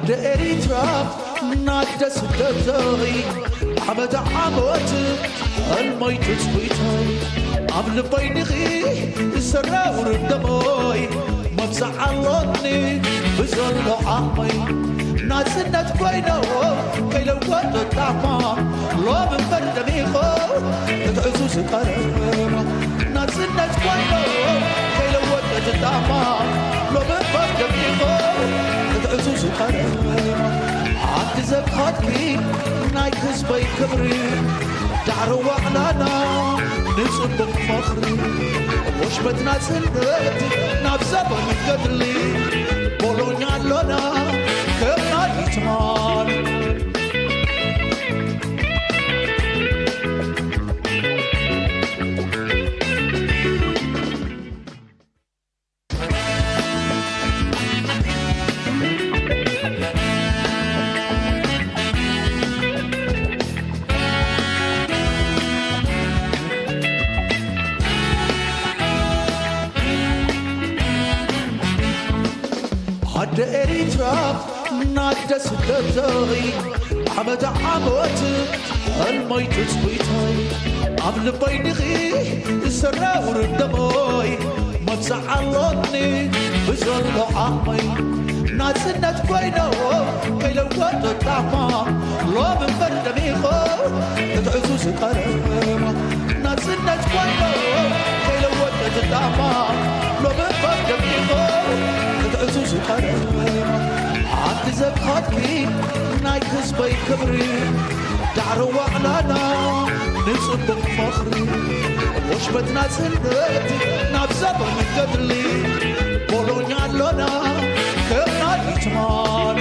ደኤሪትራ ናደ ስደተይ ዓመት ዓመት ሕልመይ ትጽቢተይ ኣብ ልበይ ንኺ ዝሰራውር ደመይ መብዛዕ ኣሎኒ ብዘሎ ዓቕመይ ናጽነት ኮይኖ ከይለወጥ ጣማ ሎም እምበር ደሚኾ ክትዕዙ ዝቀረባ ናጽነት ኮይኖ ከይለወጠት ጣማ ሎም እምበር ደሚኾ ክትዕዙ ዝቀረባ ዓዲ ዘብኻትኪ ናይ ህዝበይ ክብሪ ዳዕሮ ዋዕላና ንጽቡቕ ፈኽሪ ወሽመት ናጽነት ናብ ዘበን ገድሊ ቦሎኛ ኣሎና ከም ናይ ኢትማል ዓደ ኤሪትራ ናደ ስደተይ ዓመት ዓመት ሕልመይ ትጽቢተይ ኣብ ልበይ ንኺ ዝሰራውር ደመይ መብዛዕ ኣሎኒ ብዘሎ ዓቕመይ ናጽነት ኮይኖ ከይለወጠ ጣማ ሎም እምበር ደሚኾ ክትዕዙ ዝቀረባ ናጽነት ኮይኖ ከይለወጠ ጣማ ሎም እምበር ደሚኾ ክትዕዙ ዝቀረባ ዓዲ ዘብኻትኪ ናይ ህዝበይ ክብሪ ዳዕሮ ዋዕላና ንጽቡቕ ፈኽሪ ወሽመት ናጽነት ናብ ዘበን ገድሊ ቦሎኛ ኣሎና ከም ናይ ኢትማል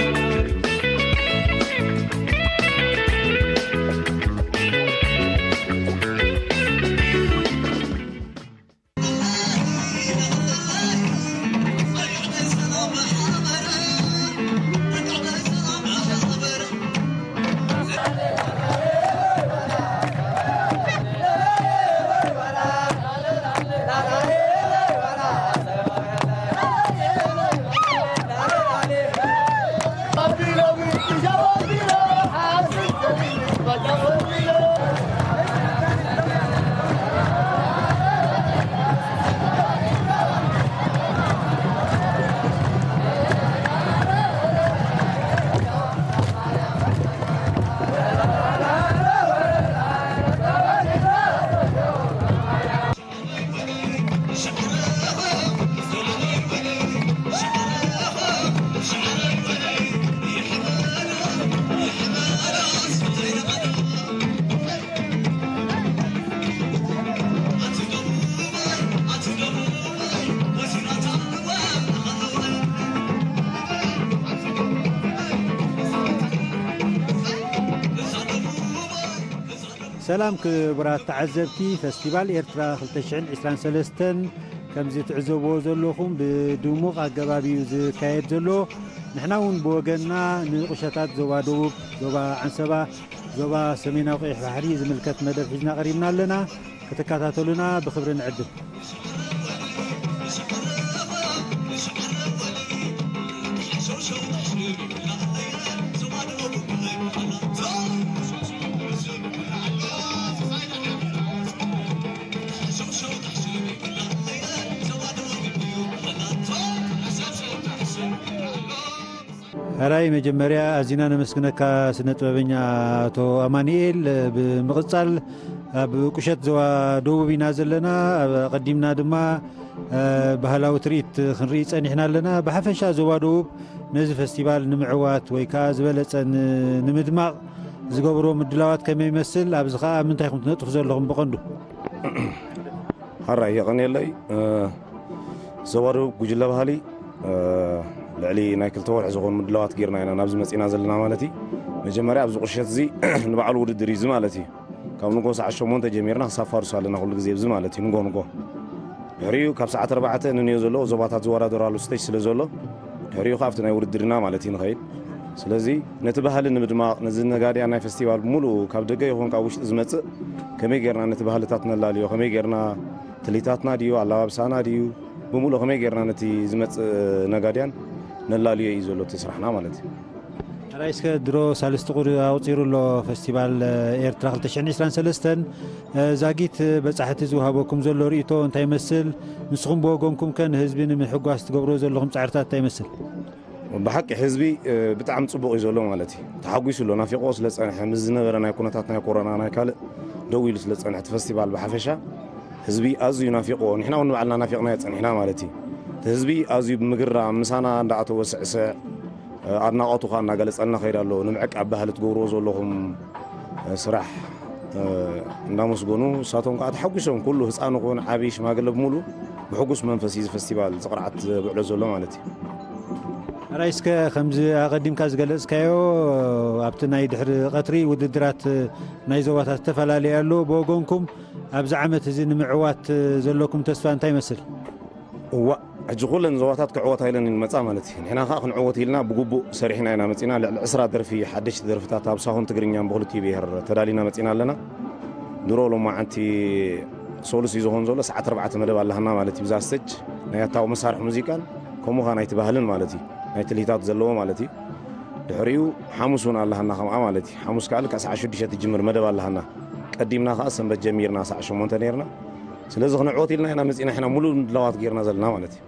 ሰላም ክቡራት ተዓዘብቲ፣ ፈስቲቫል ኤርትራ ክልተ ሽሕን ዕስራን ሰለስተን ከምዚ ትዕዘብዎ ዘለኹም ብድሙቕ ኣገባብ እዩ ዝካየድ ዘሎ። ንሕና እውን ብወገንና ንቁሸታት ዞባ ደቡብ፣ ዞባ ዓንሰባ፣ ዞባ ሰሜናዊ ቀይሕ ባሕሪ ዝምልከት መደብ ሒዝና ቀሪብና ኣለና። ክትከታተሉና ብኽብሪ ንዕድም። ሕራይ መጀመርያ ኣዚና ነመስግነካ ስነ ጥበበኛ ኣቶ ኣማኑኤል። ብምቕጻል ኣብ ቁሸት ዞባ ደቡብ ኢና ዘለና። ኣብ ቀዲምና ድማ እ፣ ባህላዊ ትርኢት ክንርኢ ጸኒሕና ኣለና። ብሓፈሻ ዞባ ደቡብ ነዚ ፈስቲቫል ንምዕዋት ወይ ከኣ ዝበለጸ ን-፣ ንምድማቕ ዝገብሮ ምድላዋት ከመይ ይመስል? ኣብዚ ከኣ ኣብ ምንታይ ኢኹም ትነጥፉ ዘለኹም ብቐንዱ? ሓራይ የቐንየለይ። እ፣ ዞባ ደቡብ ጉጅለ ባህሊ፣ እ፣ ልዕሊ ናይ ክልተ ወርሒ ዝኾኑ ምድላዋት ጌርና ኢና ናብዚ መጺና ዘለና ማለት እዩ። መጀመርያ ኣብዚ ቁሸት እዚ ንባዕሉ ውድድር እዩ እዚ ማለት እዩ። ካብ ንጎ ሰዓት ሸሞንተ ጀሚርና ክሳብ ፋርሱ ኣለና ኩሉ ግዜ ኣብዚ ማለት እዩ። ንጎ ንጎ ድሕሪኡ ካብ ሰዓት ኣርባዕተ ንንዮ ዘለዎ ዞባታት ዝወዳደራሉ ስቴጅ ስለ ዘሎ ድሕሪኡ ከኣ ኣብቲ ናይ ውድድርና ማለት እዩ ንኸይድ። ስለዚ ነቲ ባህሊ ንምድማቕ ነዚ ነጋድያን ናይ ፈስቲቫል ብምሉኡ ካብ ደገ ይኹን ካብ ውሽጢ ዝመጽእ ከመይ ጌርና ነቲ ባህልታት ነላልዮ፣ ከመይ ጌርና ትልሂታትና ድዩ ኣላባብሳና ድዩ ብምሉእ ከመይ ጌርና ነቲ ዝመጽእ ነጋድያን ነላልዮ እዩ ዘሎ እቲ ስራሕና ማለት እዩ። ሕራይ እስከ ድሮ ሳልስቲ ቁሪ ኣቑጺሩ ኣሎ ፈስቲቫል ኤርትራ ክልተ ሽሕን ዕስራን ሰለስተን። ዛጊት በጻሕቲ ዝወሃበኩም ዘሎ ርእይቶ እንታይ ይመስል? ንስኹም ብወገንኩም ከ ንህዝቢ ንምሕጓስ ትገብርዎ ዘለኹም ጻዕርታት እንታይ ይመስል? ብሓቂ ህዝቢ ብጣዕሚ ጽቡቕ እዩ ዘሎ ማለት እዩ። ተሓጒሱ ኣሎ። ናፊቆ ስለ ጸንሐ፣ ምስ ዝነበረ ናይ ኩነታት ናይ ኮሮና ናይ ካልእ ደው ኢሉ ስለ ጸንሐ፣ እቲ ፈስቲቫል ብሓፈሻ ህዝቢ ኣዝዩ ናፊቆ፣ ንሕና እውን ንባዕልና ናፊቕናዮ ጸኒሕና ማለት እዩ። እቲ ህዝቢ ኣዝዩ ብምግራም ምሳና እንዳኣተወ ስዕስዕ፣ ኣድናቆቱ ከኣ እናገለጸልና ከይድ ኣሎ። ንምዕቃብ ባህሊ ትገብርዎ ዘለኹም ስራሕ እንዳመስገኑ፣ ንሳቶም ከኣ ተሓጒሶም፣ ኩሉ ህፃን ይኹን ዓብዪ ሽማግለ ብምሉ ብሕጉስ መንፈስ እዩ እዚ ፈስቲቫል፣ እዚ ቅርዓት ዝብዕሎ ዘሎ ማለት እዩ። ሕራይ እስከ ከምዚ ኣቐዲምካ ዝገለጽካዮ ኣብቲ ናይ ድሕሪ ቀትሪ ውድድራት ናይ ዞባታት ዝተፈላለየ ኣሎ። ብወገንኩም ኣብዚ ዓመት እዚ ንምዕዋት ዘለኩም ተስፋ እንታይ ይመስል? እዋ፣ ሕጂ ኩለን ዞባታት ክዕወታ ኢለን ይመጻ ማለት እዩ። ንሕና ከዓ ክንዕወት ኢልና ብግቡእ ሰሪሕና ኢና መጺና። ልዕሊ ዕስራ ደርፊ፣ ሓደሽቲ ደርፍታት ኣብ ሳሆን ትግርኛን ብክልቲኡ ብሄር ተዳሊና መጺና ኣለና። ድሮ ሎማዓንቲ ሶሉስ እዩ ዝኾን ዘሎ፣ ሰዓት ኣርባዕተ መደብ ኣለሃና ማለት እዩ። ብዛ ስቴጅ ናይ ኣታዊ መሳርሒ ሙዚቃን ከምኡ ከዓ ናይቲ ባህልን ማለት እዩ፣ ናይ ትልሂታት ዘለዎ ማለት እዩ። ድሕሪኡ ሓሙስ እውን ኣለሃና ከምኣ ማለት እዩ። ሓሙስ ከዓ ልክዕ ሰዓት ሽዱሽተ ትጅምር መደብ ኣለሃና። ቀዲምና ከዓ ሰንበት ጀሚርና ሰዓት ሸሞንተ ነይርና። ስለዚ ክንዕወት ኢልና ኢና መፂና፣ ሕና ሙሉእ ምድላዋት ጌርና ዘለና ማለት እዩ።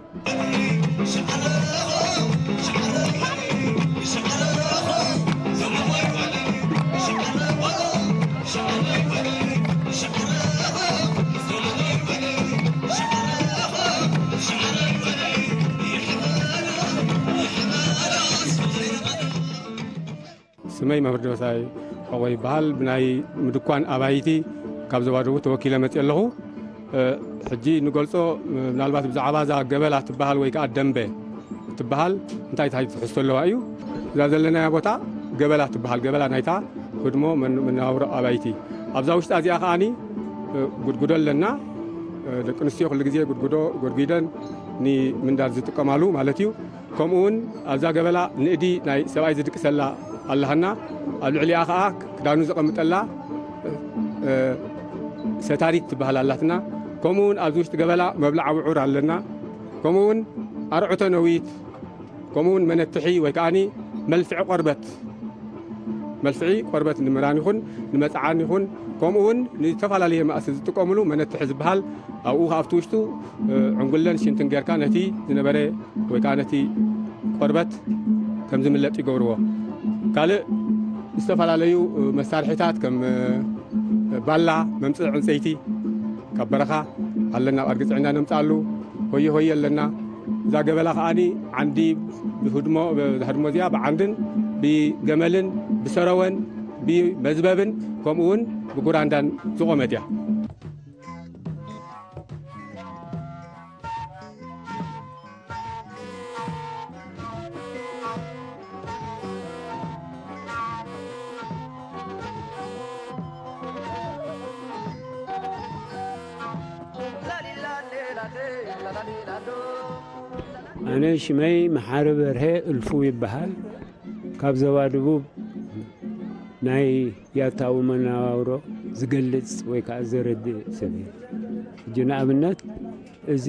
ስመይ መምህር ደበሳይ ሕቆ ይበሃል። ብናይ ምድኳን ኣባይቲ ካብ ዞባ ደቡብ ተወኪለ መፅእ ኣለኹ። ሕጂ ንገልፆ፣ ምናልባት ብዛዕባ እዛ ገበላ ትበሃል ወይ ከዓ ደንበ ትበሃል እንታይ እንታይ ትሕዝቶ ኣለዋ እዩ። እዛ ዘለናያ ቦታ ገበላ ትበሃል። ገበላ ናይታ ህድሞ መን- መነባብሮ ኣባይቲ። ኣብዛ ውሽጣ እዚኣ ከዓኒ ጉድጉዶ ኣለና። ደቂ ኣንስትዮ ኩሉ ግዜ ጉድጉዶ ጎድጒደን ንምንዳድ ዝጥቀማሉ ማለት እዩ። ከምኡ እውን ኣብዛ ገበላ ንእዲ ናይ ሰብኣይ ዝድቅሰላ ኣለሃና። ኣብ ልዕሊኣ ከዓ ክዳኑ ዘቐምጠላ ሰታሪት ትበሃል ኣላትና። ከምኡ እውን ኣብዚ ውሽጢ ገበላ መብልዓ ውዑር ኣለና። ከምኡ እውን ኣርዑተ ነዊት፣ ከምኡ እውን መነትሒ ወይ ከዓኒ መልፍዒ ቆርበት፣ መልፍዒ ቆርበት ንምራን ይኹን ንመፅዓን ይኹን ከምኡ እውን ንዝተፈላለየ ማእሲ ዝጥቀምሉ መነትሒ ዝበሃል ኣብኡ ኣብቲ ውሽጡ ዕንጉለን ሽንትን ጌርካ ነቲ ዝነበረ ወይ ከዓ ነቲ ቆርበት ከም ዝምለጥ ይገብርዎ። ካልእ ዝተፈላለዩ መሳርሒታት ከም ባላ፣ መምፅእ ዕንፀይቲ ካብ በረኻ ኣለና፣ ኣብ ኣድጊ ፅዒና ነምፅኣሉ። ሆየ ሆየ ኣለና። እዛ ገበላ ከዓኒ ዓንዲ ብህድሞ፣ ብዛ ህድሞ እዚኣ ብዓንድን ብገመልን ብሰረወን ብመዝበብን ከምኡ እውን ብጉራንዳን ዝቖመት እያ። ኣነ ሽመይ መሓሪ በርሀ እልፉ ይበሃል። ካብ ዞባ ደቡብ ናይ ያታዊ መነባብሮ ዝገልጽ ወይ ከዓ ዘረድእ ሰብ እየ። ሕጂ ንኣብነት እዚ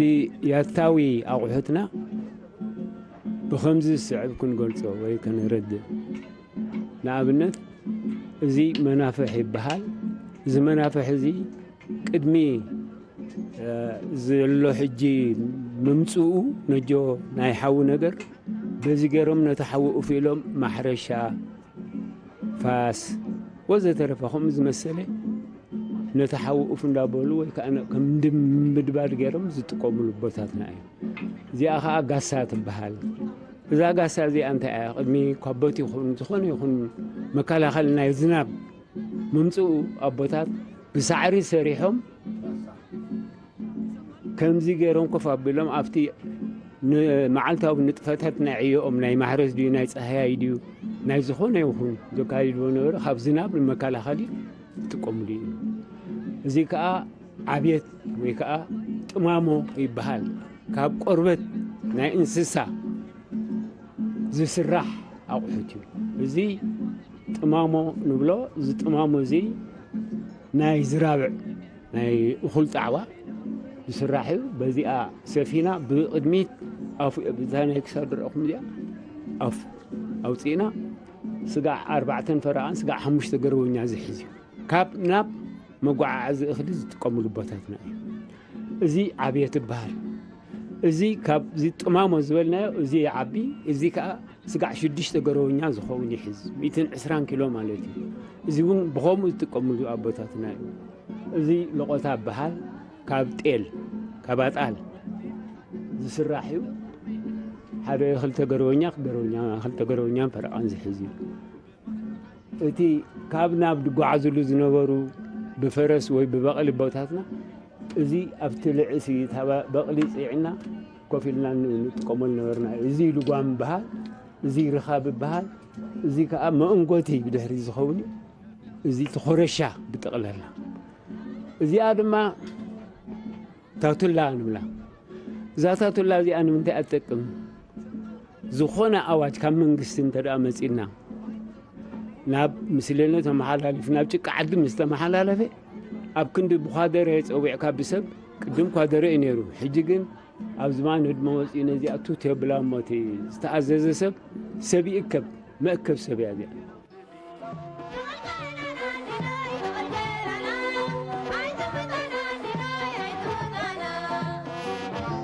ያታዊ ኣቑሑትና ብኸምዚ ዝስዕብ ክንገልጾ ወይ ከነረድእ። ንኣብነት እዚ መናፍሕ ይበሃል። እዚ መናፍሕ እዚ ቅድሚ ዘሎ ሕጂ ምምፅኡ ነጆ ናይ ሓዊ ነገር በዚ ገይሮም ነቲ ሓዊ እፍ ኢሎም ማሕረሻ፣ ፋስ ወዘተረፈ ከምኡ ዝመሰለ ነቲ ሓዊ እፍ እንዳበሉ ወይ ከዓ ከም ድምብድባድ ገይሮም ዝጥቀሙሉ ቦታትና እዩ። እዚኣ ከዓ ጋሳ ትበሃል። እዛ ጋሳ እዚኣ እንታይ እያ? ቅድሚ ኳቦት ይኹን ዝኾነ ይኹን መከላኸሊ ናይ ዝናብ ምምፅኡ ኣቦታት ብሳዕሪ ሰሪሖም ከምዚ ገይሮም ኮፍ ኣቢሎም ኣብቲ ንመዓልታዊ ንጥፈታት ናይ ዕዮኦም ናይ ማሕረስ ድዩ ናይ ፃህያይ ድዩ ናይ ዝኾነ ይኹን ዘካይድዎ ነበረ ካብ ዝናብ ንመከላኸሊ ይጥቀምሉ እዩ። እዚ ከዓ ዓብየት ወይ ከዓ ጥማሞ ይበሃል። ካብ ቆርበት ናይ እንስሳ ዝስራሕ ኣቑሑት እዩ። እዚ ጥማሞ ንብሎ። እዚ ጥማሞ እዚ ናይ ዝራብዕ ናይ እኹል ጣዕዋ ዝስራሕ እዩ። በዚኣ ሰፊና ብቕድሚት ኣፉ እዛ ናይ ክሳድ ዝረእኹም እዚኣ ኣፍ ኣውፂእና ስጋዕ ኣርባዕተን ፈረቓን ስጋዕ ሓሙሽተ ገረወኛ ዝሕዝ እዩ። ካብ ናብ መጓዓዓዚ እኽሊ ዝጥቀምሉ ቦታትና እዩ። እዚ ዓብየት ይበሃል። እዚ ካብዚ ጥማሞ ዝበልናዮ እዚ ይዓቢ፣ እዚ ከዓ ስጋዕ ሽዱሽተ ገረወኛ ዝኸውን ይሕዝ፣ ሚእትን ዕስራን ኪሎ ማለት እዩ። እዚ እውን ብኸምኡ ዝጥቀምሉ ኣቦታትና እዩ። እዚ ለቖታ ይበሃል። ካብ ጤል፣ ካብ ኣጣል ዝስራሕ እዩ። ሓደ ክልተ ገረወኛ፣ ገረወኛ፣ ክልተ ገረወኛን ፈረቓን ዝሕዝ እዩ። እቲ ካብ ናብ ዝጓዓዙሉ ዝነበሩ ብፈረስ ወይ ብበቕሊ ኣቦታትና፣ እዚ ኣብቲ ልዕሲ እታ በቕሊ ፅዒና ኮፍ ኢልና ን-፣ ንጥቀመሉ ነበርና። እዚ ልጓም ይበሃል፣ እዚ ርኻብ ይበሃል፣ እዚ ከዓ መእንጎቲ ብድሕሪ ዝኸውን እዩ። እዚ እቲ ኮረሻ ብጠቕላላ። እዚኣ ድማ ታቱላ ንብላ። እዛ ታቱላ እዚኣ ንምንታይ እያ ትጠቅም? ዝኾነ ኣዋጅ ካብ መንግስቲ እንተ ደኣ መጺእና፣ ናብ ምስለነ ተመሓላሊፍ፣ ናብ ጭቃ ዓዲ ምስ ተመሓላለፈ፣ ኣብ ክንዲ ብኳደረ ጸዊዕካ ብሰብ፣ ቅድም ኳደረ እዩ ነይሩ። ሕጂ ግን ኣብ ዝማን ህድሞ መጺኡ ነዚኣ ቱት የብላ እሞ እቲ ዝተኣዘዘ ሰብ፣ ሰብ ይእከብ፣ መእከብ ሰብ እያ እዚኣ።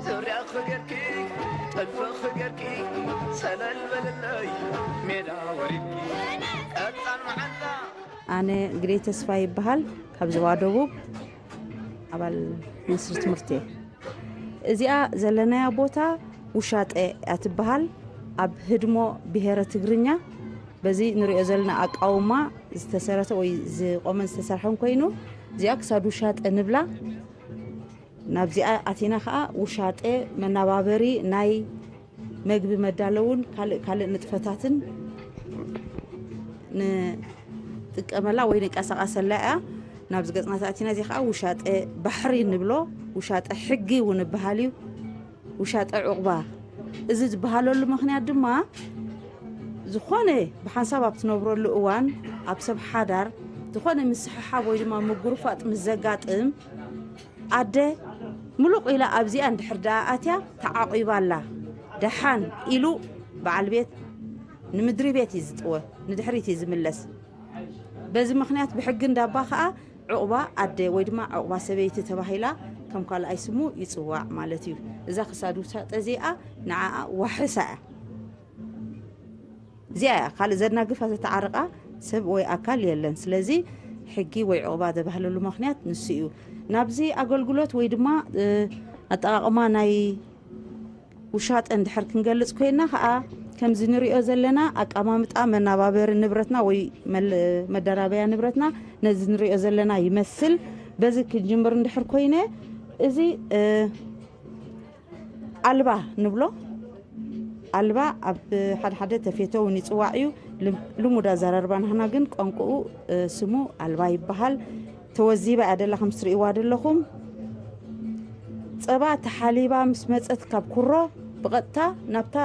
ዙርያ ክገርኪ ጥልፍኺ ገርኪ ሰለል በልለይ ሜዳ ወሪድኪ ቀጣን መዓልታ። ኣነ ግደይ ተስፋ ይበሃል፣ ካብ ዞባ ደቡብ ኣባል ሚኒስትሪ ትምህርቲ እየ። እዚኣ ዘለናያ ቦታ ውሻጠ እያ ትበሃል። ኣብ ህድሞ ብሄረ ትግርኛ በዚ ንሪኦ ዘለና ኣቃውማ ዝተሰረተ ወይ ዝቆመን ዝተሰርሐን ኮይኑ፣ እዚኣ ክሳድ ውሻጠ ንብላ። ናብዚኣ ኣቲና ከዓ ውሻጠ መናባበሪ ናይ መግቢ መዳለውን ካልእ ካልእ ንጥፈታትን ንጥቀመላ ወይ ንቀሳቀሰላ እያ። ናብዚ ገፅና ተኣቲና እዚ ከዓ ውሻጠ ባሕሪ ንብሎ፣ ውሻጠ ሕጊ እውን ይበሃል እዩ። ውሻጠ ዑቕባ እዚ ዝበሃለሉ ምኽንያት ድማ ዝኾነ ብሓንሳብ ኣብ ትነብረሉ እዋን ኣብ ሰብ ሓዳር ዝኾነ ምስሕሓብ ወይ ድማ ምጉርፋጥ ምስ ዘጋጥም ኣደ ምሉቕ ኢላ ኣብዚኣ እንድሕር ደኣ ኣትያ ተዓቒባ ኣላ ደሓን ኢሉ በዓል ቤት ንምድሪ ቤት እዩ ዝጥወ፣ ንድሕሪት እዩ ዝምለስ። በዚ ምኽንያት ብሕጊ እንዳባ ከዓ ዑቕባ ኣደ ወይ ድማ ዑቕባ ሰበይቲ ተባሂላ ከም ካልኣይ ስሙ ይፅዋዕ ማለት እዩ። እዛ ክሳድ ውሳጠ እዚኣ ንዓኣ ዋሕሳ እያ። እዚኣ እያ ካልእ ዘናግፋ ዘተዓርቃ ሰብ ወይ ኣካል የለን። ስለዚ ሕጊ ወይ ዑቕባ ዘባህለሉ ምኽንያት ንሱ እዩ። ናብዚ ኣገልግሎት ወይ ድማ እ፣ ኣጠቓቕማ ናይ ውሻጠ እንድሕር ክንገልፅ ኮይና ከዓ ከምዚ ንሪኦ ዘለና ኣቀማምጣ መናባበሪ ንብረትና ወይ መል- መደራበያ ንብረትና ነዚ ንሪኦ ዘለና ይመስል። በዚ ክንጅምር እንድሕር ኮይነ እዚ እ፣ ኣልባ ንብሎ። ኣልባ ኣብ ሓደ ሓደ ተፌቶ እውን ይፅዋዕ እዩ። ልም- ልሙድ ኣዘራርባ ናህና ግን ቋንቋኡ እ፣ ስሙ ኣልባ ይበሃል። ተወዚባ እያ ደላ ከም ትርእይዋ ዘለኹም። ፀባ ተሓሊባ ምስ መፀት ካብ ኩሮ ብቐጥታ ናብታ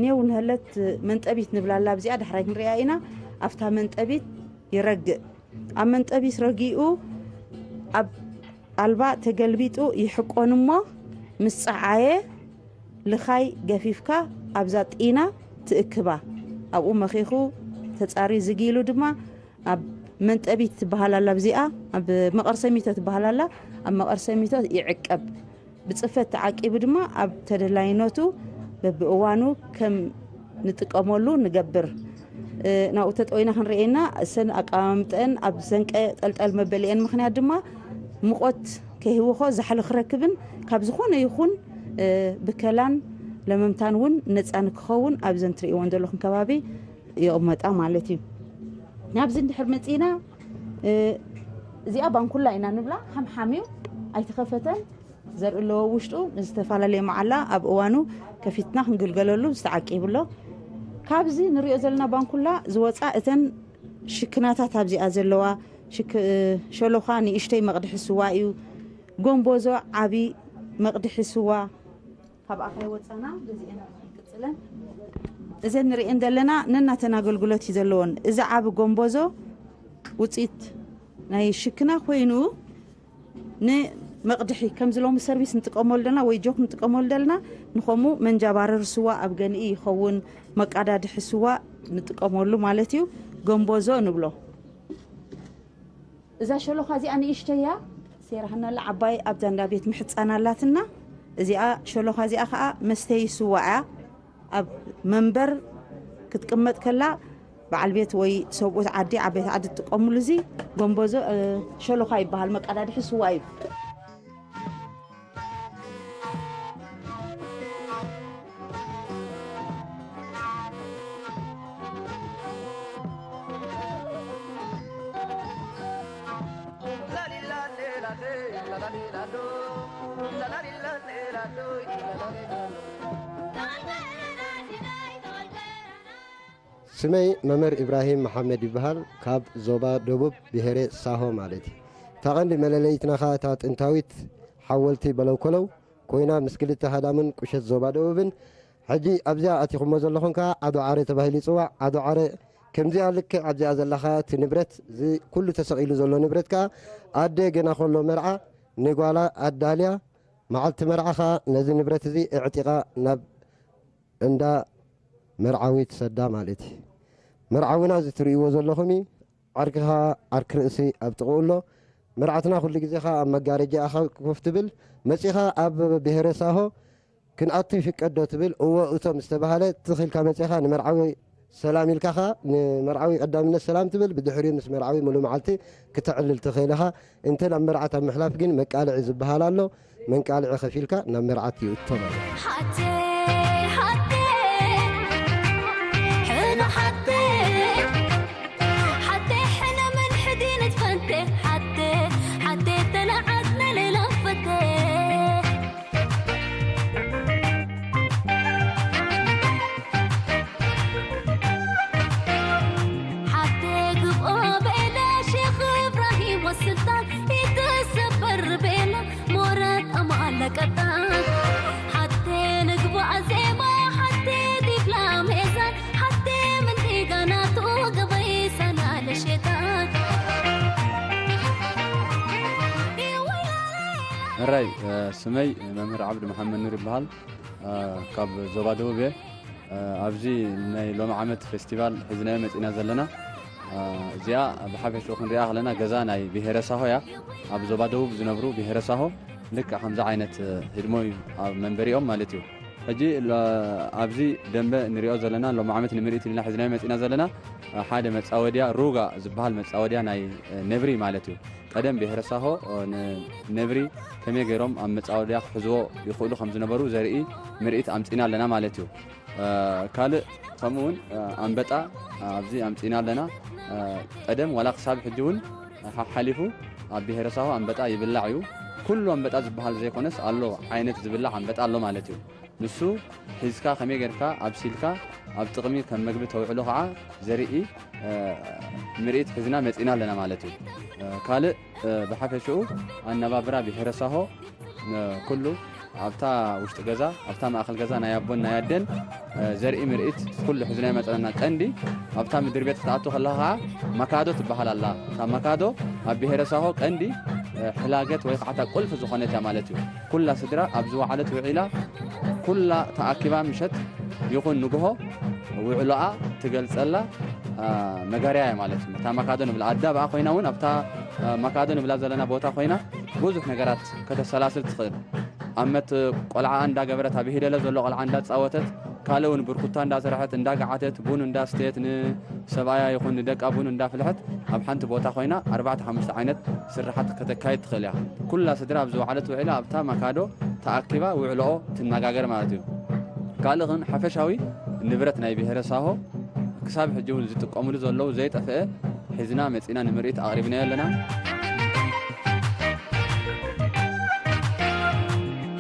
ኔው ንህለት መንጠቢት ንብላላ ኣብዚኣ ዳሕራይ ክንሪኣ ኢና። ኣብታ መንጠቢት ይረግእ። ኣብ መንጠቢት ረጊኡ ኣብ ኣልባ ተገልቢጡ ይሕቆን እሞ ምስ ፀዓየ ልኻይ ገፊፍካ ኣብዛ ጢና ትእክባ። ኣብኡ መኺኹ ተፃርዩ ዝጊሉ ድማ ኣብ መንጠቢት ትበሃል ኣላ። ኣብዚኣ ኣብ መቐርሰሚቶ ትበሃል ኣላ። ኣብ መቐርሰሚቶ ይዕቀብ። ብፅፈት ተዓቂቡ ድማ ኣብ ተደላይነቱ በብእዋኑ ከም ንጥቀመሉ ንገብር። እ፣ ናብኡ ተጠዊና ክንርእየና እሰን ኣቀማምጠን ኣብ ዘንቀ ጠልጠል መበሊአን ምኽንያት ድማ ሙቐት ከይህውኾ ዛሕሊ ክረክብን ካብ ዝኾነ ይኹን እ፣ ብከላን ለመምታን እውን ነፃ ንክኸውን ኣብዘን ትርእይወን ዘለኹም ከባቢ ይቕመጣ ማለት እዩ። ናብዚ እንድሕር መፂና እ፣ እዚኣ ባንኩላ ኢና ንብላ። ሓምሓም እዩ፣ ኣይተኸፈተን። ዘርኢ ኣለዎ ውሽጡ ንዝተፈላለየ መዓላ ኣብ እዋኑ ከፊትና ክንግልገለሉ ዝተዓቂቡ ኣሎ። ካብዚ ንሪኦ ዘለና ባንኩላ ዝወፃ እተን ሽክናታት ኣብዚኣ ዘለዋ ሽክ- ሸሎኻ ንእሽተይ መቕድሒ ስዋ እዩ። ጎንቦዞ ዓቢ መቕድሒ ስዋ ካብኣ ከይወፃና በዚአን ክንቅፅለን እዘን ንሪኤን ዘለና ነናተን ኣገልግሎት እዩ ዘለዎን። እዚ ዓቢ ጎንቦዞ ውፅኢት ናይ ሽክና ኮይኑ ን- መቕድሒ ከምዚ ሎሚ ሰርቪስ ንጥቀመሉ ደልና ወይ ጆክ ንጥቀመሉ ደልና ንኸምኡ መንጃባረር ስዋ ኣብ ገንኢ ይኸውን፣ መቃዳድሒ ስዋ ንጥቀመሉ ማለት እዩ። ገንቦዞ ንብሎ። እዛ ሸሎኻ እዚኣ ንእሽተያ ሴራህናላ ዓባይ ኣብዛ እንዳ ቤት ምሕጻን ኣላትና። እዚኣ ሸሎኻ እዚኣ ኸዓ መስተይ ስዋ እያ። ኣብ መንበር ክትቅመጥ ከላ በዓል ቤት ወይ ሰብኡት ዓዲ ዓበይቲ ዓዲ ትጥቀምሉ እዚ ጎንቦዞ ሸሎኻ ይበሃል፣ መቀዳድሒ ስዋ እዩ። ስመይ መምህር ኢብራሂም መሓመድ ይበሃል። ካብ ዞባ ደቡብ ብሄረ ሳሆ ማለት እዩ። እታ ቀንዲ መለለይትና ኸዓ እታ ጥንታዊት ሓወልቲ በለው ኮለው ኮይና ምስ ክልተ ሃዳምን ቁሸት ዞባ ደቡብን ሕጂ ኣብዚኣ ኣቲኹሞ ዘለኹም ከዓ ዓዶ ዓረ ተባሂሉ ይፅዋዕ። ዓዶ ዓረ ከምዚኣ ልክዕ ኣብዚኣ ዘላ ከዓ እቲ ንብረት እዚ ኩሉ ተሰቒሉ ዘሎ ንብረት ከዓ ኣደ ገና ከሎ መርዓ ንጓላ ኣዳልያ መዓልቲ መርዓ ከዓ ነዚ ንብረት እዚ ኣዕጢቓ ናብ እንዳ መርዓዊ ትሰዳ ማለት እዩ። መርዓዊና እዚ ትርእይዎ ዘለኹም እዩ። ዓርኪኻ ዓርኪ ርእሲ ኣብ ጥቕኡ ኣሎ። መርዓትና ኩሉ ግዜ ኸዓ ኣብ መጋረጃ ኢኻ ኮፍ ትብል። መጺኻ ኣብ ብሄረ ሳሆ ክንኣቱ ይፍቀድ ዶ ትብል? እወ እቶ ምስ ተባሃለ ትኽ ኢልካ መጺኻ ንመርዓዊ ሰላም ኢልካ ኸዓ ንመርዓዊ ቀዳምነት ሰላም ትብል። ብድሕሪኡ ምስ መርዓዊ ሙሉእ መዓልቲ ክተዕልል ትኽእል ኢኻ። እንተ ናብ መርዓት ኣብ ምሕላፍ ግን መቃልዒ ዝበሃል ኣሎ። መንቃልዒ ከፊልካ ናብ መርዓት ይእቶ ማለት እዩ። ሓቴ ሓቴ ሕነ ሓቴ ሓቴ ሕነ መን ሕዲነት ፈንቴ ሓቴ ሓቴ ተለዓት ነሌላ ፈቴ ሓቴ ግብኦ ቤላ ሼኽ እብራሂም ወስልጣን ይትሰበር ቤላ ሞረት ኣማለቀጣን ሓቴ ንግባእ ዜማ ሓቴ ዲብላ ሜዛን ሓቴ ምንዲጋ ናቱ ገበይ ሰና ለሸጣን ሕራይ ስመይ መምህር ዓብዲ መሓመድ ኑር ይበሃል። ካብ ዞባ ደቡብ እየ። ኣብዚ ናይ ሎሚ ዓመት ፌስቲቫል ሒዝናዮ መፂና ዘለና። እዚኣ ብሓፈሽኡ ክንሪኣ ከለና ገዛ ናይ ብሄረ ሳሆ እያ። ኣብ ዞባ ደቡብ ዝነብሩ ብሄረ ሳሆ ልክዕ ከምዚ ዓይነት ህድሞ እዩ ኣብ መንበሪኦም ማለት እዩ። ሕጂ ኣብዚ ደንበ ንሪኦ ዘለና ሎም ዓመት ንምርኢት ኢልና ሒዝናዮ መፂና ዘለና ሓደ መፃወድያ ሩጋ ዝበሃል መፃወድያ ናይ ነብሪ ማለት እዩ። ቀደም ብሄረ ሳሆ ነብሪ ከመይ ገይሮም ኣብ መፃወድያ ክሕዝዎ ይኽእሉ ከም ዝነበሩ ዘርኢ ምርኢት ኣምፂና ኣለና ማለት እዩ። ካልእ ከምኡ እውን ኣንበጣ ኣብዚ ኣምፂና ኣለና። ቀደም ዋላ ክሳብ ሕጂ እውን ሓሓሊፉ ኣብ ብሄረ ሳሆ ኣንበጣ ይብላዕ እዩ። ኩሉ ኣንበጣ ዝበሃል ዘይኮነስ ኣሎ ዓይነት ዝብላዕ ኣንበጣ ኣሎ ማለት እዩ። ንሱ ሒዝካ ከመይ ጌርካ ኣብሲልካ ኣብ ጥቕሚ ከም መግቢ ተውዕሎ ከዓ ዘርኢ ምርኢት ሒዝና መፂና ኣለና ማለት እዩ። ካልእ ብሓፈሽኡ ኣነባብራ ብሄረ ሳሆ ኩሉ ኣብታ ውሽጢ ገዛ ኣብታ ማእኸል ገዛ ናይ ኣቦን ናይ ኣደን ዘርኢ ምርኢት ኩሉ ሒዝናዮ መፀና። ቀንዲ ኣብታ ምድሪ ቤት ክትኣቱ ከለኻ ከዓ መካዶ ትበሃል ኣላ። እታ መካዶ ኣብ ብሄረ ሳሆ ቀንዲ ሕላገት ወይ ከዓ እታ ቁልፊ ዝኾነት እያ ማለት እዩ። ኩላ ስድራ ኣብ ዝወዓለት ውዒላ ኩላ ተኣኪባ ምሸት ይኹን ንግሆ ውዕሎኣ ትገልፀላ መጋርያ እያ ማለት እዩ። እታ መካዶ ንብላ ኣዳ ብኣ ኮይና እውን ኣብታ መካዶ ንብላ ዘለና ቦታ ኮይና ብዙሕ ነገራት ከተሰላስል ትኽእል። ኣመት ቆልዓ እንዳገበረት ኣብ ሂደለ ዘሎ ቆልዓ እንዳፃወተት ካልእ እውን ብርኩታ እንዳሰርሐት እንዳገዓተት ቡን እንዳስተየት ንሰብኣያ ይኹን ንደቃ ቡን እንዳፍልሐት ኣብ ሓንቲ ቦታ ኮይና ኣርባዕተ ሓሙሽተ ዓይነት ስራሓት ከተካይድ ትኽእል እያ። ኩላ ስድራ ኣብ ዝወዓለት ውዒላ ኣብታ መካዶ ተኣኪባ ውዕሎኦ ትነጋገር ማለት እዩ። ካልእ ግን ሓፈሻዊ ንብረት ናይ ብሄረ ሳሆ ክሳብ ሕጂ እውን ዝጥቀምሉ ዘለዉ ዘይጠፍአ ሒዝና መፂና ንምርኢት ኣቕሪብናዮ ኣለና።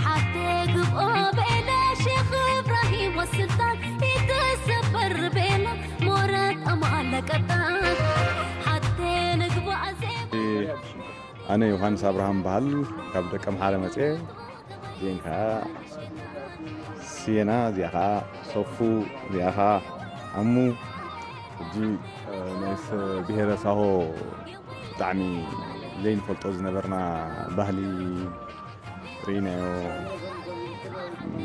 ሓቴ ግብኦ ቤላ ሼኽ እብራሂም ወስልጣን ይትሰበር ቤላ ሞረት ኣማለቀጣን ሓቴ ንግባእ ዜማ ኣነ ዮሃንስ ኣብርሃም በሃል ካብ ደቀ ምሓረ መፅየ። እዚአን ከዓ ስየና፣ እዚኣ ከዓ ሰፉ፣ እዚኣ ከዓ ኣሙ። ሕጂ ናይ ብሄረ ሳሆ ብጣዕሚ ዘይንፈልጦ ዝነበርና ባህሊ ርኢናዮ።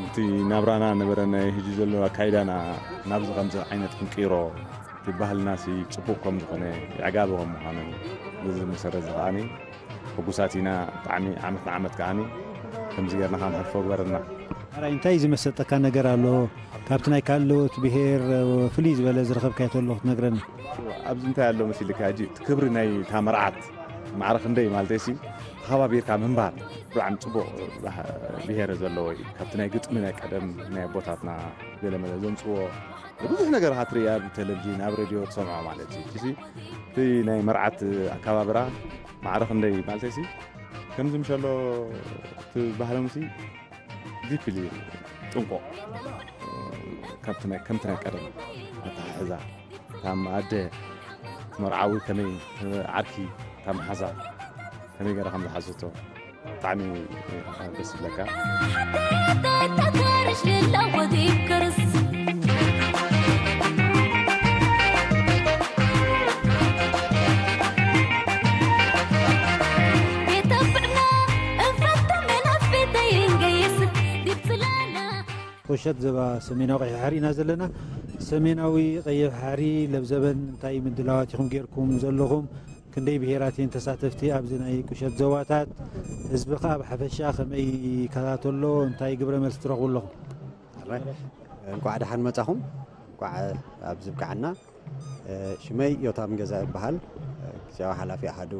እቲ ናብራና ነበረ ናይ ሕጂ ዘሎ ኣካይዳና ናብዚ ከምዚ ዓይነት ክንቅይሮ፣ እቲ ባህልና ሲ ጽቡቕ ከም ዝኾነ፣ የዕጋቢ ከም ምዃኑ፣ በዚ መሰረት እዚ ከዓኒ ሕጉሳት ኢና። ብጣዕሚ ዓመት ንዓመት ከዓኒ ከምዚ ጌርና ከነሕልፎ ግበረና። ኣራይ እንታይ ዝመሰጠካ ነገር ኣሎ? ካብቲ ናይ ካልኦት ብሄር ፍልይ ዝበለ ዝረኸብካዮ ተሎ ክትነግረኒ? ኣብዚ እንታይ ኣሎ መሲልካ፣ ሕጂ እቲ ክብሪ ናይ እታ መርዓት ማዕረ ክንደይ ማለተይሲ ተኸባቢርካ ምንባር ብጣዕሚ ጽቡቕ ብሄረ ዘለዎ እዩ። ካብቲ ናይ ግጥሚ ናይ ቀደም ናይ ኣቦታትና ገለመለ ዘምጽዎ ብዙሕ ነገር ክትርኢ ኣብ ቴሌቪዥን ኣብ ሬድዮ ትሰምዖ ማለት እዩ። ሕጂ እቲ ናይ መርዓት ኣከባብራ ማዕረ ክንደይ ማለተይሲ ከምዚ ምሸሎ እቲ ባህሎምሲ ዲፕሊ ጥንቆቕ ከምቲ ናይ ከምቲ ናይ ቀደም ኣተሓሕዛ፣ እታ ኣደ መርዓዊ ከመይ ዓርኪ እታ መሓዛ ከመይ ገይራ ከም ዝሓዘቶ ብጣዕሚ ደስ ይብለካ። ቁሸት ዞባ ሰሜናዊ ቀይሕ ባሕሪ ኢና ዘለና። ሰሜናዊ ቀይሕ ባሕሪ ለብዘበን እንታይ ምድላዋት ኢኹም ጌርኩም ዘለኹም? ክንደይ ብሄራት እየን ተሳተፍቲ ኣብዚ ናይ ቁሸት ዞባታት? ህዝቢ ኸኣ ብሓፈሻ ከመይ ይከታተሎ? እንታይ ግብረ መልሲ ትረኽቡ ኣለኹም? ኣራይ፣ እንቋዕ ደሓን መጻኹም። እንቋዕ ኣብዚ ብቅዓና። ሽመይ ዮታም ገዛ ይበሃል። ግዜያዊ ሓላፊ ኣሃዱ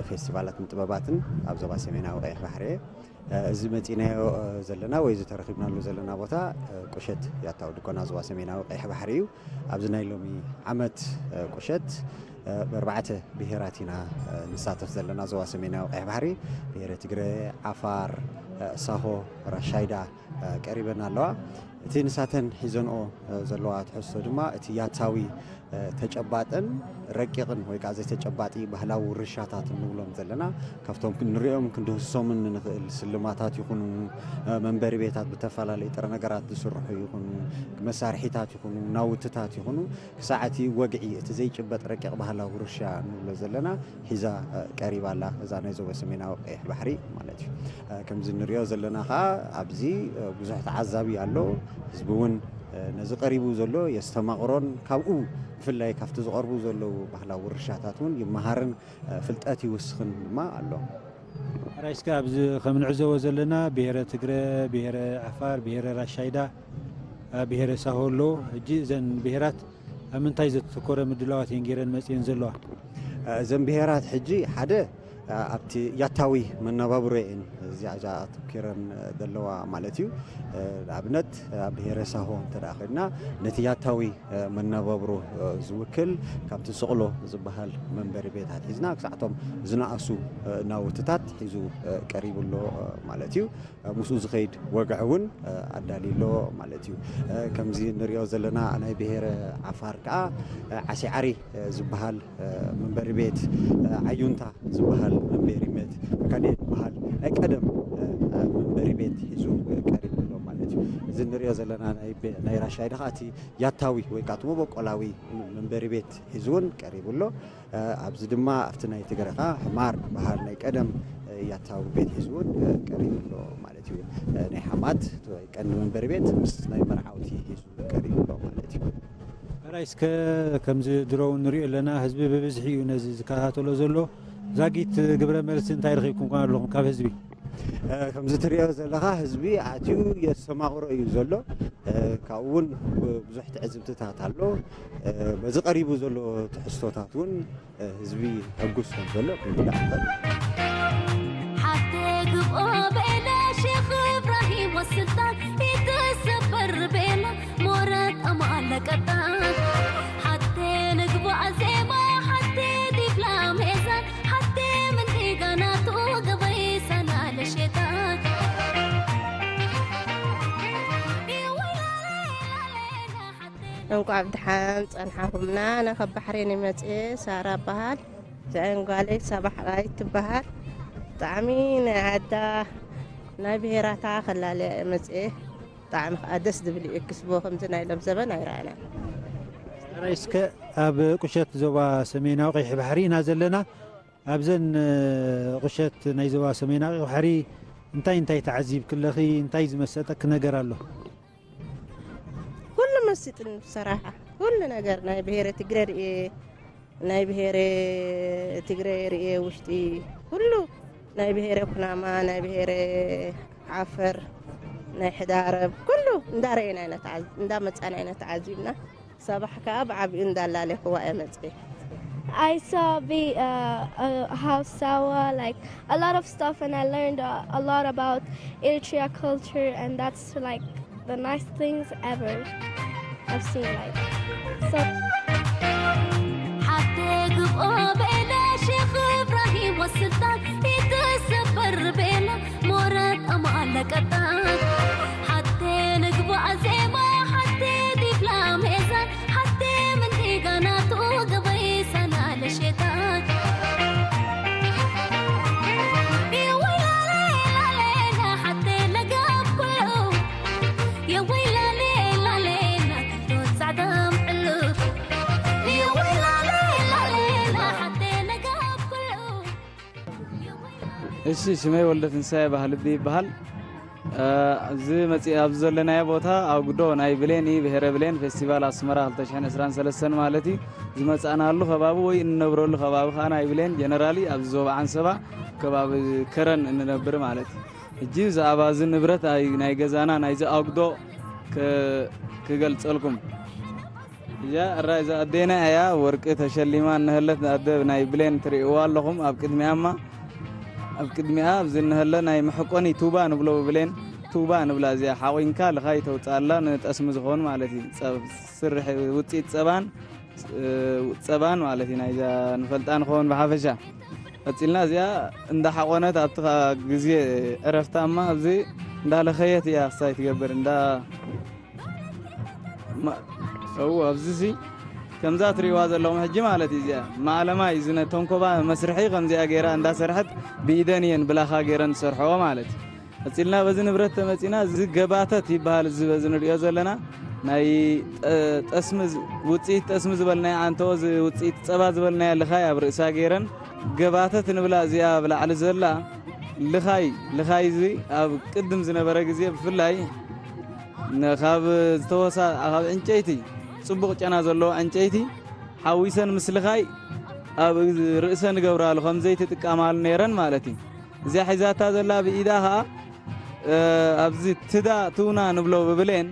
ፌስቲቫላትን ጥበባትን ኣብ ዞባ ሰሜናዊ ቀይሕ ባሕሪ እየ። እዚ መጺናዮ ዘለና ወይ እዚ ተረኺብናሉ ዘለና ቦታ ቁሸት ያታው ድኮና ዞባ ሰሜናዊ ቀይሕ ባሕሪ እዩ። ኣብዚ ናይ ሎሚ ዓመት ቁሸት ብኣርባዕተ ብሄራት ኢና ንሳተፍ ዘለና ዞባ ሰሜናዊ ቀይሕ ባሕሪ፣ ብሄረ ትግረ፣ ዓፋር፣ ሳሆ፣ ራሻይዳ ቀሪበን ኣለዋ። እቲ ንሳተን ሒዘንኦ ዘለዋ ትሕዝቶ ድማ እቲ ያታዊ ተጨባጥን ረቂቕን ወይ ከዓ ዘይተጨባጢ ባህላዊ ውርሻታት እንብሎም ዘለና ካብቶም ክንሪኦም ክንድህሶምን ንኽእል ስልማታት ይኹኑ መንበሪ ቤታት ብተፈላለዩ ጥረ ነገራት ዝስርሑ ይኹኑ መሳርሒታት ይኹኑ ናውትታት ይኹኑ ክሳዕ እቲ ወግዒ እቲ ዘይጭበጥ ረቂቕ ባህላዊ ውርሻ እንብሎ ዘለና ሒዛ ቀሪባ ኣላ እዛ ናይ ዞባ ሰሜናዊ ቀይሕ ባሕሪ ማለት እዩ። ከምዚ ንሪኦ ዘለና ከዓ ኣብዚ ብዙሕ ተዓዛቢ ኣሎ። ህዝቢ እውን ነዚ ቀሪቡ ዘሎ የስተማቕሮን ካብኡ ብፍላይ ካብቲ ዝቐርቡ ዘለዉ ባህላዊ ውርሻታት እውን ይመሃርን ፍልጠት ይውስኽን ድማ ኣሎ። ሕራይ እስከ ኣብዚ ከም ንዕዘቦ ዘለና ብሄረ ትግረ፣ ብሄረ ዓፋር፣ ብሄረ ራሻይዳ፣ ብሄረ ሳሆ ኣሎ። ሕጂ እዘን ብሄራት ኣብ ምንታይ ዘተኮረ ምድላዋት እየን ገይረን መፅየን ዘለዋ? እዘን ብሄራት ሕጂ ሓደ ኣብቲ ያታዊ መነባብሮ እየን እዚኣ እዛ ኣተኪረን ዘለዋ ማለት እዩ። ንኣብነት ኣብ ብሄረ ሳሆ እንተ ደኣ ኮይንና ነቲ ያታዊ መነባብሮ ዝውክል ካብቲ ስቕሎ ዝበሃል መንበሪ ቤታት ሒዝና ክሳዕቶም ዝነኣሱ ናውትታት ሒዙ ቀሪቡ ኣሎ ማለት እዩ። ምስኡ ዝኸይድ ወግዒ እውን ኣዳልዩ ኣሎ ማለት እዩ። ከምዚ ንሪኦ ዘለና ናይ ብሄረ ዓፋር ከዓ ዓሲዓሪ ዝበሃል መንበሪ ቤት፣ ዓዩንታ ዝበሃል መንበሪ ቤት፣ ካዴ ዝበሃል ናይ ቀደም መንበሪ ቤት ሒዙ ቀሪቡ ኣሎ ማለት እዩ። እዚ ንሪኦ ዘለና ናይ ቤ- ናይ ራሻይዳ ከዓ እቲ ያታዊ ወይ ከዓ እቲ መበቆላዊ መንበሪ ቤት ሒዙ እውን ቀሪቡ ኣሎ። ኣብዚ ድማ ኣብቲ ናይ ትግረ ከዓ ሕማር ዝበሃል ናይ ቀደም ያታዊ ቤት ሒዙ እውን ቀሪቡ ኣሎ ማለት እዩ። ናይ ሓማት ቀንዲ መንበሪ ቤት ምስ ናይ መርዓውቲ ሒዙ ቀሪቡ ኣሎ ማለት እዩ። ሕራይ እስከ ከምዚ ድሮ እውን ንሪኦ ኣለና ህዝቢ ብብዝሒ እዩ ነዚ ዝከታተሎ ዘሎ። ዛጊት ግብረ መልሲ እንታይ ረኺብኩም ኣለኹም ካብ ህዝቢ? ከምዚ ትሪኦ ዘለኻ ህዝቢ ኣትዩ የስተማቕሮ እዩ ዘሎ። ካብኡ እውን ብዙሕ ትዕዝብትታት ኣሎ። በዚ ቀሪቡ ዘሎ ትሕዝቶታት እውን ህዝቢ ሕጉስ ከም ዘሎ ክንርዳእ ንኽእል። ሓቴ ግብኦ ቤላ ሼኽ እብራሂም ወስልጣን ይትሰበር ቤላ ሞረት ኣማለ ቀጣን ሓቴ ንግባዕ ዜማ ሓቴ ዲብላ ሜዛን ሓቴ ምንዲጋ ናቱ ገበይ ሰላለ ሼጣን እንቋዕ ብድሓን ጸንሓኹምና። ኣነ ካብ ባሕሬን እየ መጽኤ፣ ሳራ እበሃል። እዚኣን ጓለይ ሳባ ሓራይ ትበሃል። ብጣዕሚ ናይ ዓዳ ናይ ብሄራታ ከላልያ እየ መጽኤ። ብጣዕሚ ከኣ ደስ ዝብል እዩ ኤክስፖ ከምዚ ናይ ሎም ዘበን ኣይረኣናን። ሕራይ እስከ ኣብ ቁሸት ዞባ ሰሜናዊ ቀይሕ ባሕሪ ኢና ዘለና። ኣብዘን ቁሸት ናይ ዞባ ሰሜናዊ ቀይሕ ባሕሪ እንታይ እንታይ ተዓዚብክለኺ? እንታይ ዝመሰጠኪ ነገር ኣሎ? ኩሉ መሲጥኒ ብሰራሓ። ኩሉ ነገር ናይ ብሄረ ትግረ ርእየ፣ ናይ ብሄረ ትግረ ርእየ ውሽጢ ኩሉ ናይ ብሄረ ኩናማ፣ ናይ ብሄረ ዓፈር፣ ናይ ሕዳረብ ኩሉ እንዳረኤና ኢና ተዓዝ-፣ እንዳመጻና ኢና ተዓዚብና። ሰባሕ ከኣ ብዓቢኡ እንዳላለኹዋ እየ መጽየ። I saw the uh, uh, how Sawa, like, a lot of stuff, and I learned a, a lot about Eritrea culture, and that's like the nice things ever I've seen. Like, so. ሓፍቴ ግብኦ ቤላ ሼኽ እብራሂም ወስልጣን ይትሰበር ቤላ ሞረት ኣማለ ቀጣን ሓቴ ንግባእ ዜማ ሓቴ ዲብላ ሜዛን ሓቴ ምንዲጋ ናቱ ገበይ ሰላለ ሸጣን የወይላሌላሌና ሓቴ ለጋብ ኩሉ የወይላሌላሌና ዶ ጻዕዳ ምዕሉ የወይላሌላሌና ሓቴ ለጋብ ኩሉ እሺ፣ ሽመይ ወልደ ትንሳኤ ባህልቢ ይበሃል። እ፣ እዚ መፂ-፣ ኣብዚ ዘለናዮ ቦታ ኣጉዶ ናይ ብሌን እዩ፣ ብሄረ ብሌን ፌስቲቫል ኣስመራ ክልተ ሽሕን ዕስራን ሰለስተን ማለት እዩ። ዝመፃእናሉ ከባቢ ወይ እንነብረሉ ከባቢ ከዓ ናይ ብሌን ጀነራሊ ኣብዚ ዞባ ዓንሰባ ከባቢ ከረን እንነብር ማለት እዩ። ሕጂ ብዛዕባ እዚ ንብረት ናይ፣ ናይ ገዛና ናይዚ ኣጉዶ ክ-፣ ክገልፀልኩም። እዚኣ እራ እዛ ኣዴና እያ ወርቂ ተሸሊማ እንሀለት ኣደ ናይ ብሌን ትርእይዋ ኣለኹም ኣብ ቅድሚኣማ ኣብ ቅድሚኣ ኣብዚ እንሀለ ናይ መሕቆኒ ቱባ ንብሎ ብሌን ቱባ ንብላ እዚኣ ሓቑንካ ልኻይ ተውፅኣላ ንጠስሚ ዝኸውን ማለት እዩ ፀብ-፣ ስርሒ ውፅኢት ፀባን እ፣ ፀባን ማለት እዩ ናይዛ ንፈልጣ ንኸውን ብሓፈሻ ቀፂልና እዚኣ እንዳሓቆነት ኣብቲ ኸ-፣ ግዜ ዕረፍታማ ኣብዚ እንዳለኸየት እያ ክሳይ ትገብር እንዳ ማ-፣ እው ኣብዚ ሲ ከምዛ ትሪእዋ ዘለኹም ሕጂ ማለት እዩ እዚኣ ማዕለማ እዩ ዝነ ተንኮባ መስርሒ ከምዚኣ ገይራ እንዳሰርሐት ብኢደን እየን ብላኻ ገይረን ዝሰርሐዎ ማለት እዩ ቀፂልና በዚ ንብረት ተመፂና እዚ ገባተት ይበሃል እዚ በዚ ንሪኦ ዘለና ናይ ጠ-፣ ጠስሚ ዝ-፣ ውፅኢት ጠስሚ ዝበልናዮ ኣንተዎ እዚ ውፅኢት ፀባ ዝበልናዮ ልኻይ ኣብ ርእሳ ገይረን ገባተት ንብላ እዚኣ ኣብ ላዕሊ ዘላ ልኻይ ልኻይ እዚ ኣብ ቅድም ዝነበረ ግዜ ብፍላይ ን-፣ ካብ ዝተወሳ ካብ ዕንጨይቲ ፅቡቕ ጨና ዘለዎ ዕንጨይቲ ሓዊሰን ምስ ልኻይ ኣብ ርእሰን ይገብራሉ ከም ዘይትጥቀማሉ ነይረን ማለት እዩ እዚኣ ሒዛታ ዘላ ብኢዳ ኸዓ እ፣ ኣብዚ ትዳ ትውና ንብሎ ብብሌን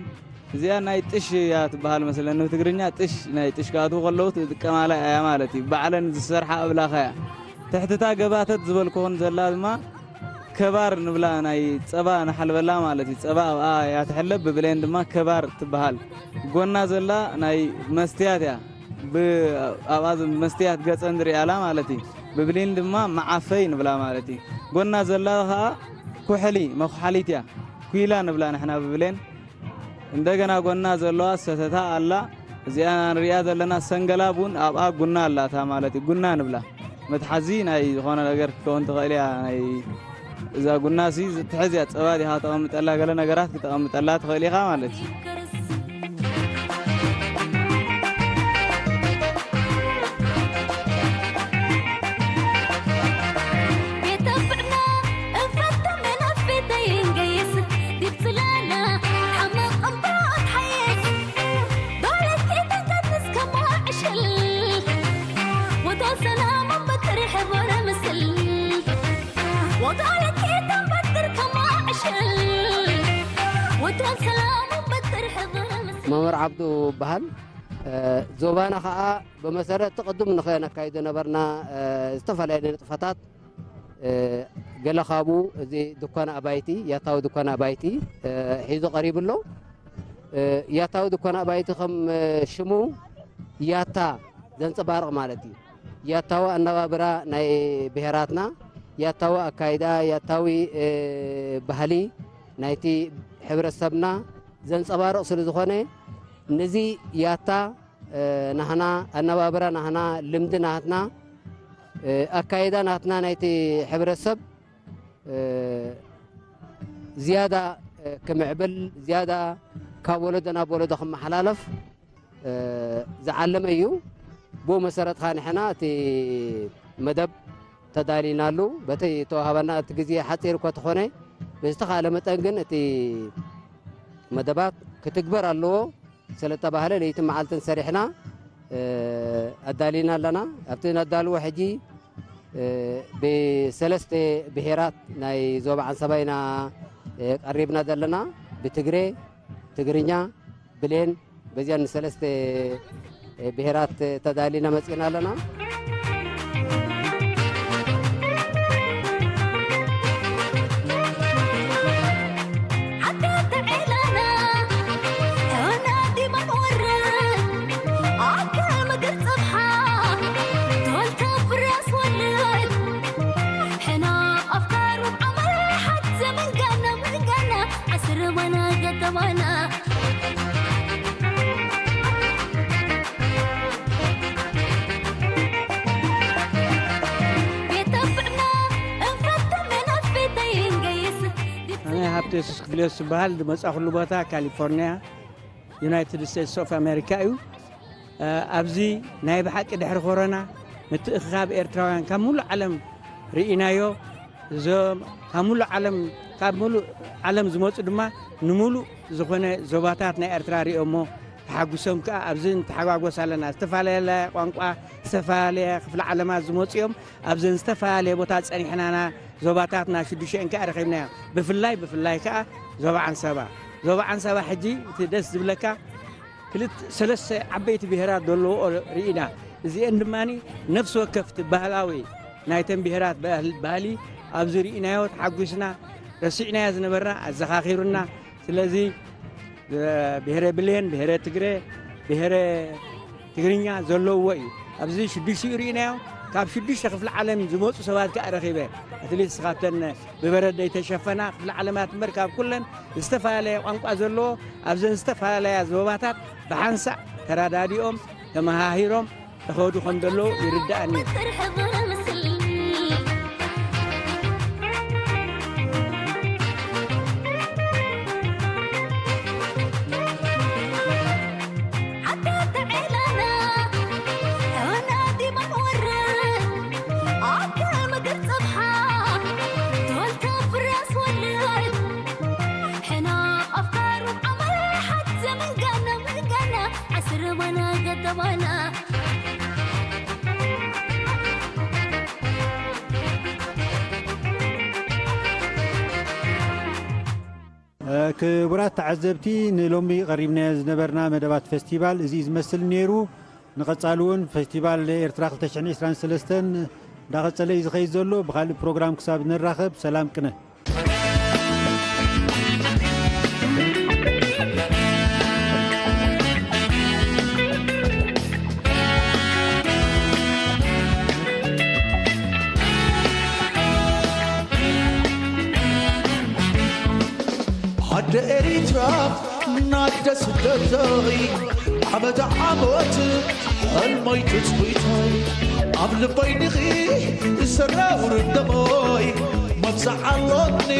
እዚኣ ናይ ጥሽ እያ ትበሃል መስለኒ ብትግርኛ ጥሽ ናይ ጥሽ ክኣትዉ ከለዉ ትጥቀማላ እያ ማለት እዩ ባዕለን ዝሰርሓ ኣብላኻ እያ ትሕትታ ገባተት ዝበልኩኹን ዘላ ድማ ከባር ንብላ ናይ ፀባ ንሓልበላ ማለት እዩ ፀባ ኣብኣ እያ ትሕለብ ብብሌን ድማ ከባር ትበሃል ጎና ዘላ ናይ መስትያት እያ ብ-፣ ኣብኣ ዝ-፣ መስትያት ገፀን ዝሪኣላ ማለት እዩ ብብሊን ድማ መዓፈይ ንብላ ማለት እዩ ጎና ዘላ ከዓ ኩሕሊ መኩሓሊት እያ ኩይላ ንብላ ንሕና ብብሌን እንደገና ጎና ዘለዋ ሰተታ ኣላ እዚኣ ንሪኣ ዘለና ሰንገላብ እውን ኣብኣ ጉና ኣላታ ማለት እዩ ጉና ንብላ መትሓዚ ናይ ዝኾነ ነገር ክትከውን ትኽእል እያ ናይ እዛ ጉና ሲ ትሕዝ እያ ፀባ ዲኻ ተቐምጠላ ገለ ነገራት ክተቐምጠላ ትኽእል ኢኻ ማለት እዩ መምህር ዓብዱ በሃል ዞባና ከዓ ብመሰረት እቲ ቅድም ንኸ ነካይዶ ነበርና ዝተፈላለዩ ንጥፈታት ገለ ካብኡ እዚ ድኳን ኣባይቲ ያታዊ ድኳን ኣባይቲ ሒዙ ቀሪቡ ኣሎ። ያታዊ ድኳን ኣባይቲ ከም ሽሙ ያታ ዘንፀባርቕ ማለት እዩ። ያታዊ ኣነባብራ ናይ ብሄራትና፣ ያታዊ ኣካይዳ፣ ያታዊ ባህሊ ናይቲ ሕብረተሰብና ዘንፀባርቕ ስለ ዝኾነ ነዚ ያታ ናህና ኣነባብራ ናህና ልምዲ ናህትና ኣካይዳ ናትና ናይቲ ሕብረተሰብ ዝያዳ ክምዕብል ዝያዳ ካብ ወለዶ ናብ ወለዶ ክመሓላለፍ ዝዓለመ እዩ። ብኡ መሰረት ኸዓ ንሕና እቲ መደብ ተዳሊናሉ በተይ ተዋሃበና እቲ ግዜ ሓፂር እኳ ተኾነ ብዝተኻእለ መጠን ግን እቲ መደባት ክትግበር ኣለዎ ስለተባህለ ለይትን መዓልትን ሰሪሕና፣ እ፣ ኣዳሊና ኣለና። ኣብቲ ነዳልዎ ሕጂ፣ እ፣ ብሰለስተ ብሄራት ናይ ዞባ ዓንሰባ ኢና፣ እ፣ ቀሪብና ዘለና። ብትግሬ፣ ትግርኛ፣ ብሌን፣ በዚያን ሰለስተ ብሄራት ተዳሊና መጺእና ኣለና። ኣነ ሃብተ የሱስ ክፍልዮስ ዝበሃል። ዝመጻኹሉ ቦታ ካሊፎርኒያ፣ ዩናይትድ ስቴትስ ኦፍ ኣሜሪካ እዩ። እ፣ ኣብዚ ናይ ብሓቂ ድሕሪ ኮሮና ምትእኽኻብ ኤርትራውያን ካብ ሙሉእ ዓለም ርኢናዮ። እዞም ካብ ሙሉእ ዓለም፣ ካብ ሙሉእ ዓለም ዝመጹ ድማ ንምሉእ ዝኾነ ዞባታት ናይ ኤርትራ ሪኦሞ ተሓጉሶም ከኣ ኣብዚ ንተሓጓጎስ ኣለና። ዝተፈላለየ ቋንቋ፣ ዝተፈላለየ ክፍለ ዓለማት ዝመጹ እዮም። ኣብዘን ዝተፈላለየ ቦታ ጸኒሕናና ዞባታትና ሽዱሽተን ከኣ ረኺብናዮ። ብፍላይ፣ ብፍላይ ከኣ ዞባ ዓንሰባ። ዞባ ዓንሰባ ሕጂ እቲ ደስ ዝብለካ ክልተ፣ ሰለስተ ዓበይቲ ብሄራት ዘለዎ ርኢና። እዚአን ድማ ነፍሲ ወከፍቲ ባህላዊ ናይተን ብሄራት ባህል-፣ ባህሊ ኣብዚ ርኢናዮ ተሓጒስና፣ ረሲዕናዮ ዝነበርና ኣዘኻኺሩና። ስለዚ፣ እ፣ ብሄረ ብሌን፣ ብሄረ ትግረ፣ ብሄረ ትግርኛ ዘለዎ እዩ። ኣብዚ ሽዱሽቲኡ ርኢናዮ። ካብ ሽዱሽተ ክፍለ ዓለም ዝመጹ ሰባት ከኣ ረኺበ። ኣትሊስት ካብተን ብበረድ ዘይተሸፈና ክፍለ ዓለማት እምበር ካብ ኩለን ዝተፈላለየ ቋንቋ ዘለዎ ኣብዘን ዝተፈላለያ ዞባታት ብሓንሳእ ተረዳዲኦም ተመሃሂሮም ተኸዱ ከም ዘለዉ ይርድኣኒ። ክቡራት ተዓዘብቲ፣ ንሎሚ ቀሪብናዮ ዝነበርና መደባት ፈስቲቫል እዚ እዩ ዝመስል ነይሩ። ንቐጻሊ እውን ፈስቲቫል ኤርትራ ክልተ ሽሕን ዕስራን ሰለስተን እንዳቐጸለ እዩ ዝኸይድ ዘሎ። ብኻልእ ፕሮግራም ክሳብ ንራኸብ፣ ሰላም ቅነ። ኣደ ኤሪትራ ናደ ስደተይ ዓመት ዓመት ሕልመይ ትጽቢተይ ኣብ ልበይ ዲኺ ዘራውር ደመይ መብዛዕ ኣሎኒ።